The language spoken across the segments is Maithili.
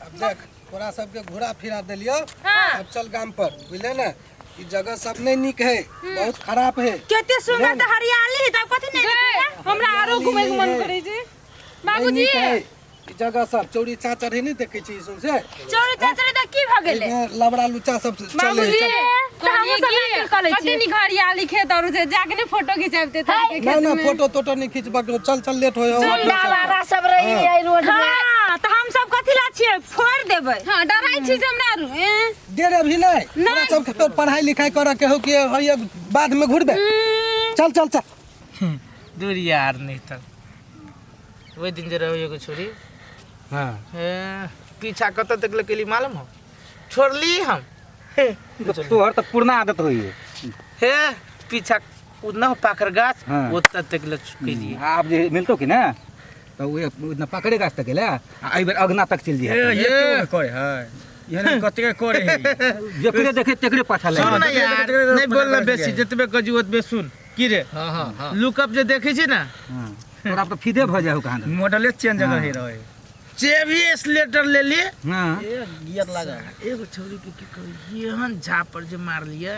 अब देख तोरा सबके घुरा फिरा देलियो। अब चल गाम पर, बुझले ने? ई जगह सब नहीं नीक है, बहुत खराब है। कते सुंदर त हरियाली है, तब कथि नहीं? गै, हमरा आरो घुमै के मन करै छै। नहीं बाबूजी, नीक है ई जगह सब। चौरी चाचर है, नहीं देखै छी सौंसे? चोरी चाचरी त की भ गेलै? एहिमे लबड़ा लुच्चा सब चले। बाबूजी, तऽ हमहूँ सब कहलियै नाटक कऽ लै कते छियै। नीक हरियाली खेत आरू छै, जाके ने फोटो खिंचाबते नहीं ना, फोटो तोटो नहीं खिंचबक। चल चल, लेट हो। बाबा सब रही है रोड में। हां, त हम सब कथि ला छियै? फोड़ देबै। हां, डराइ छी जे हमरा आरू ए देर अभी नहीं। तोरा सबके तो पढ़ाई लिखाई करे के हो कि होइए बाद में घुरबे? चल चल चल। दूर यार, नहीं तब ओहि दिन जे रहो एगो छोरी। हाँ। हे, पीछा कतऽ तक लऽ केली मालूम हो? छोड़ली हम। हे। तोहर तऽ पुरना आदत होइए। हे, पीछा उ न हो पाकर गाछ। हाँ। ओतऽ तक लऽ केलिए। आब जे मिलतो कि ना तऽ उहे न पकड़े गाछ तक गेलै आ एहि बेर अगना तक चलि जइहे। ये क्यों करे है? ये कते करे है? जेकरे देखे तेकरे पाछा लागि सुन जाइ। ना यार, नहीं बोलना बेसी, जतबे कजू ओतबे सुन। की रे? हां हां हां। लुकअप जे देखै छी ना। हाँ। तोरा तऽ फीदे भऽ जाइ हो कहाँ दन। मॉडले चेंज रहे रहे। जे भी स्लेटर ले लिए। हाँ। गियर लगा। एगो छौरी के की कही, एहन झापर जे मारलियै,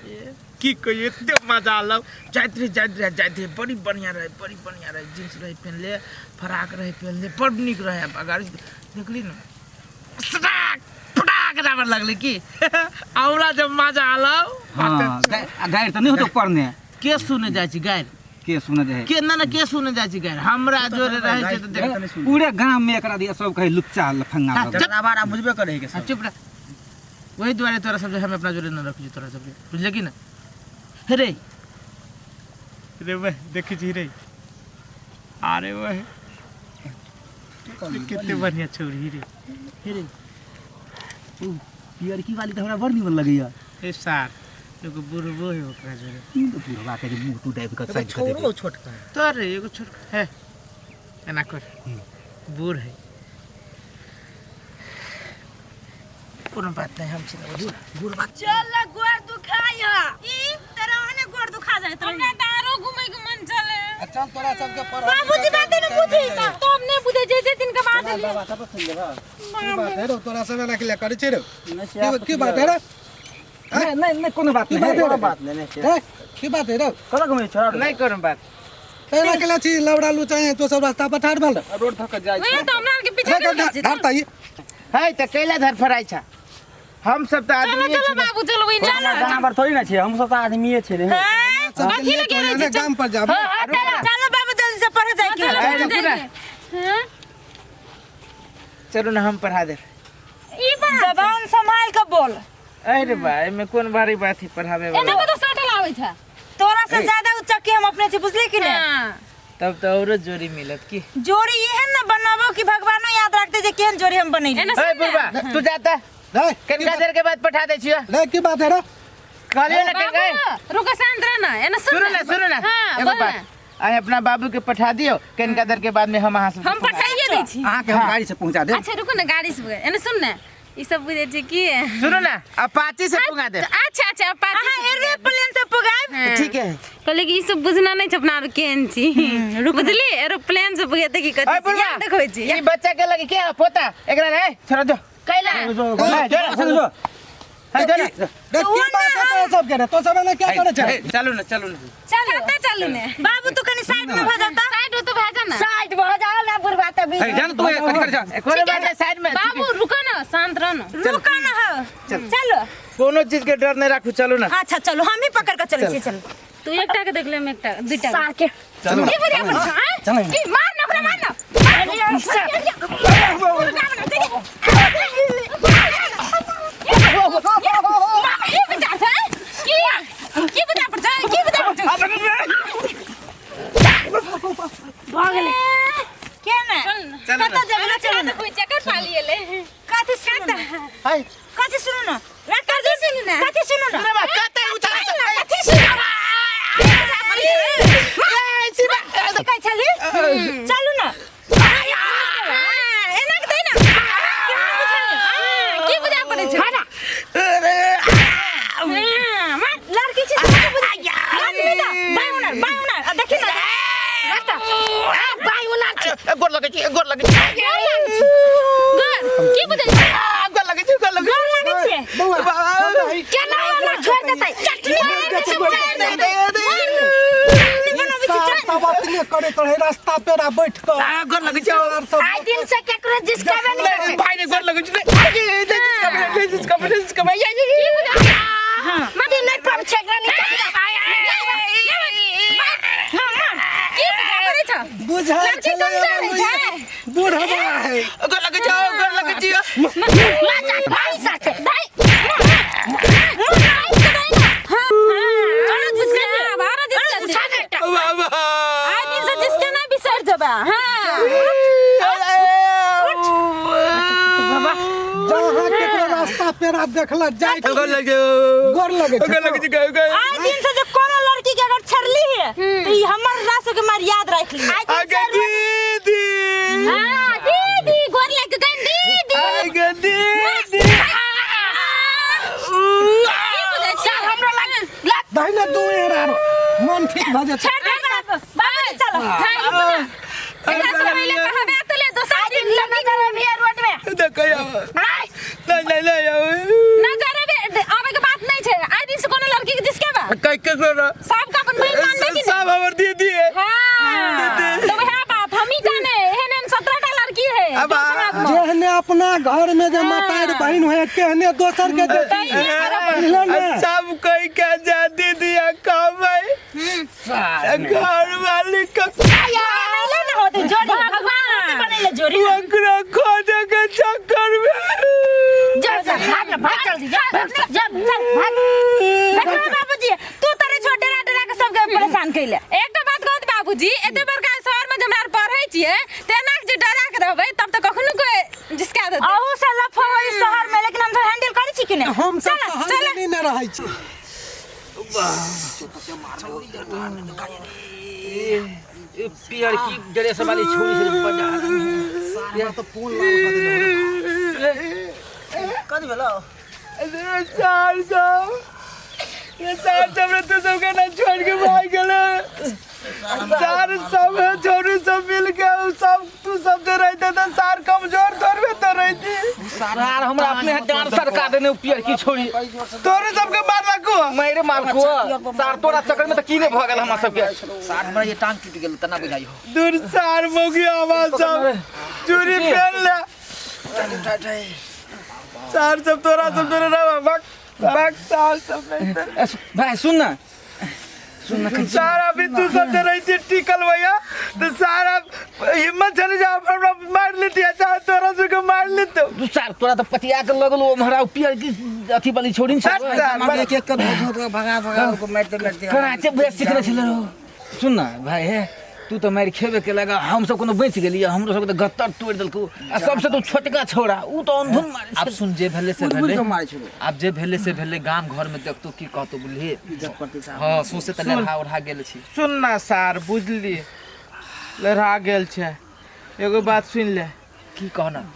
ए, की कहियै, एते मजा आलौ। जाइत रही, जाइत रही, जाइत रही, बड़ी बढ़िया रहे, बड़ी बढ़िया रहे। जींस रहे पहनले, फराक रहे पहनले, बड़ नीक रहे। अगाड़ी देखली ने, सटाक फटाक जाबर लगलै की हमरा जब मजा आलौ। हाँ, गारि तऽ नहि होतो पढ़ने। के सुने जाइ छी गारि? के सुने जाइ? के ना ना, के सुने जाइ छी गारि? हमरा जोरे रहै छै तऽ देख। पूरे गाम में एकरा दिया सब कहे लुच्चा लफंगा भऽ गेल। आवारा बुझबे करे के हाँ, सब। चुप रह। वही दुआरे तोरा सब जे हम अपना जोरे न रखी तोरा सबके, बुझले कि ना? हे रे रे, वह देखै छी रे, अरे वह कते बढ़िया छौरी रे। हे रे। उ पियरकी वाली तऽ हमरा बड़ निमन लगैया। हे सार, एगो बुढ़बो है ओकरा जोरे। ई तऽ बुढ़वा के जे मुँह तू दाबि कऽ साइड कऽ देबै। छोड़ो छोटका। तोर रे एगो छोट है, एना कर, बूढ़ है। कोनो बात नहीं, हम छी ना। चल ना, गोर दुखाई है। ई तोरा ओहने गोर दुखा जाइत रहे। हमरा तऽ आरो घुमै के मन चले। आ चल, तोरा सबके पढ़ाई बाबूजी बात नहीं बुझी। तो हम नहीं बुझे जे जे दिन के बाद एलियै। की बात है रे? तोरा सब एना के करे छै रे? की बात है रे? नहीं नहीं नहीं, कोनो बात की नहीं। बात है रे? बात नहीं नहीं। हैं? की बात है रे? कतऽ घुमै छोड़ा? नहीं कोनो बात। एना के छी लवड़ा लुचा है तो सब रास्ता पर ठाढ़ भेल। रोड थक जाइ। वही तऽ हमरा आरके पीछे रे, नहि छै। धरता ई। है तऽ कैला धरफड़ाइ छ? हम सब तऽ चलो आदमी चलो बाबू, चलो वही चलो। जानवर थोड़ी ना छियै, हम सब तऽ आदमीए छियै ने। सबके कथी लेट लगे होइए रहै ने, छै? गाम पर जाबो। चलो बाबू, जल्दी से पढ़े जाए के। चलो, अरे, चलो, रुकू ना। हाँ? चलू ना, हम पढ़ा देब। ई बात जबान संभाल के बोल। अरे बा, एहिमे कोन भारी बात है पढ़ाबे एना वाला? को तऽ सटल आबै छै। तोरा से ज्यादा उच्च के हम अपने छी, बुझली कि ने? हाँ। तब तऽ औरो जोड़ी मिलत की। जोड़ी एहन न बनाबो कि भगवानो याद रखते जे केहन जोड़ी हम बनैली। एना ए सुन ना। बुढ़बा, तू जाता। रे, की कनिका बात- देर के बाद पठा दै छियो। रे, की बात है रे? कहलियो ना कनिका। बाबू, रुको, शांत रह ना, एना सुन। सुनू ना, सुनू ना। हाँ, एगो बोल बात ना। आइ अपना बाबू के पठा दियो, कनिका देर के बाद में हम अहाँ सब हम पठाइए दै छी। अहाँके हम गाड़ी से पहुँचा देब। अच्छा रुको ना, गाड़ी से एना सुन ना, ई सब बुझै छै की। सुनू ना, अपाची से पुगा देब। अच्छा अच्छा, अपाची अहाँ से। एरोप्लेन से पुगायब। हाँ। ठीक है। कहले कि ई सब बुझना नहीं छै अपना आर केहन छी, बुझली? एरोप्लेन से पुगेतै कि कथी ओए से? बुढ़बा, याद देखबै छी। ई बच्चा के लगे के पोता एकरा रे छोड़ दो। कैला? नहीं, जो ना, जो। है, जो ना। रे, की बात है तोरा सबके रे? तो सब एना क्या करे छै? चलू ना, चलू ना। चलो। कतऽ चलू ने? बाबू, तू कनी साइड में भ जाता। साइड हो तो भए जा ना। साइड भऽ जाओ ना बुढ़बा तऽ बीच। हे, जा ना तू, कथी करै छ? कोनो बात नहीं, साइड में। बाबू, रुको ना, शांत रह ना। रुको ना हो, चलो। कोनो चीज के डर नहीं राखू, चलू ना। अच्छा चलो, हम ही पकड़ के चलै छी, चलो। तू एकटा के देख ले, हम एकटा दुईटा के। सार के। चलू की बुझा पड़ै छै, आँय? चलू। की मार ना ओकरा, मार ना। की बुझा छै? की की बुझा पड़ै छै? की बुझा पड़ै छै? भऽ गेलै। के ने? चल ना। चलू ना। कतऽ जेबै? चलो ना। कोई चक्कर पाली एलै। कथी सुनू ना? है। कथी सुनू ना? कथी सुनू ना? कथी सुनू ना? कते उठा? कथी सुनू ना? कहै छली चलू ना। एना के दे ना। की बुझा पड़ै छै? हाँ, मार। लड़की छी तऽ बुझा लक्ष्मी दा बाई उनार, बाई उनार, आ देखी ना। गोर लगै छी, गोर लगै छी। गोर की बुझै छै? ने करैत रहे रास्ता पेरा बैठ कऽ। आ गोर लगै छौ। आइ दिन से केकरो जिसकाबे नहीं करबै। भाई ने गोर लगै छौ। ले जिसका ले जिसका ले जिसका ये ये मदी नहीं पब छै एकरा निकाल। की करै छ? बुझाइ छलै बुढ़वा है। गोर लगै छौ, गोर लगै छियौ। मजा भाई साथे चलो जिसके बारह जिसके बाबा आइ दिन से जिसके ना बिसर जबा। हां जहाँ केकरो रास्ता पेरा देखला जाइ गोर लगै छौ, गोर लगै गोर लगै छौ। छौ, गोर। आइ दिन से जे कोनो लड़की के अगर छेड़ली है तो ई हमर रासो के मार याद राख ली। आगे दीदी, हां दीदी गोर लग गई दीदी। आगे दीदी। सर हमरा लग लग दहिने दू एरा मन ठीक भऽ जेतै। बाबूजी चलो। हां एकरा से पहिले कहबे त ले दोसर आइ दिन से नजर अभी रोड में। देखै नहीं नहीं नहीं नजर आबे आबे के बात नहीं छै। आइ दिन से कोनो लड़की के जिसके बा कह केकरो सब का अपन बहन मानबे कि सब हमर दीदी है। हां तो वह बात हम ही जाने एहन एहन 17 टा लड़की है अब जेहने अपना घर में जे मतारि बहिन होय तेहने दोसर के देखी। बुझल ने? सब कह के जा दीदी आ कहबै घर वाली का बनैले ना होते जोड़ी भगवान बनैले जोड़ी। ओकरा खोजे के चक्कर में जा जा भाग ना भाग जल्दी जा जा चल भाग। देखो बाबूजी तू तारे छोटे डरा डरा के सबके परेशान कैले। एकटा बात कहत बाबूजी, एते बड़का शहर में जे हमरा आर पढ़ै छियै तेना जे डरा के रहबै तब तऽ कखनो कोई जिसका देतै। अहू से लफो होई शहर में, लेकिन हम सब हैंडल करै छी कि नहीं? हम सब शहर में नहीं ने रहै छी। पियर की ड्रेस वाली छोरी से बजा सारा तऽ फोन लाल कऽ देने हो। कथी भेलौ? अरे सार सब, ये सार सब रे तू सबके ना छोड़ के भाग गेले। सार सब है छोरू सब मिल के सब तू सब जे रहते त सार कमजोर थोड़बे तो रहती। सार हमरा अपने हाथ डांट सरका देने पियर की छोरी। तोरे सबके मार रखो मारे मारको सार तोरा चक्कर में त की ने भ गेल हमरा सबके। सार हमरा ये टांग टूट गेल तना बुझाइ हो। दूर सार मोगी आवाज सब चूरी पहन ले। सार सब तोरा सब तोरे रह भाग भाग सार सब नहीं। भाई सुन ना सुन ना सारा अभी तू सब जे रहती टिकल भैया तो सारा हिम्मत चले जा हमरा मार लेती चाहे तोरा सबके मार लेते। तू सार तोरा त पतिया के लगल ओ हमरा पियर की अथी वाली छोरी ने सार एक एक कर भगा भगा उनको मारते मारते कराटे भैया सिखने छले रहो। सुन ना भाई हे तू तो मारि खेबे के लगा, हम सब कोनो बचि गेलियै, हमरो सब के गत्तर तोड़ि देलकौ आ सबसे तू छोटका छोरा उ तो अनधुन मारे। अब सुन जे भेलै से भेलै, आब जे भेलै से भेलै, गाम घर में देखतो की कहतो बुझलियै। हां सोसे त लड़हा उड़हा गेल छी। सुन ना सार बुझली लड़हा गेल छै, एगो बात सुन ले। की कहना?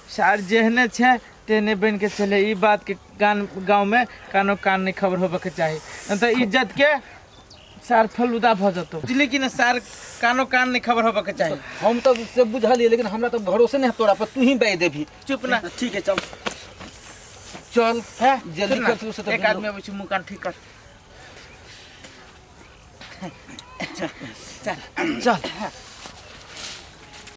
सार जेहने छै तेहने बन के चले, ई बात के गान गाँव में कानो कान नहीं खबर होबे के चाही, नहीं तो इज्जत के सार फलूदा भ जतो। बुझली कि ना सार कानो कान नहीं खबर होबे के चाही। हम तो से बुझलियै लेकिन हमरा तो भरोसे नहीं है तोरा पर, तू ही बाई देबी। चुप ना ठीक है चल चल है जल्दी कर तू से तो एक आदमी अबै छै मुँह कान ठीक कर। चल चल।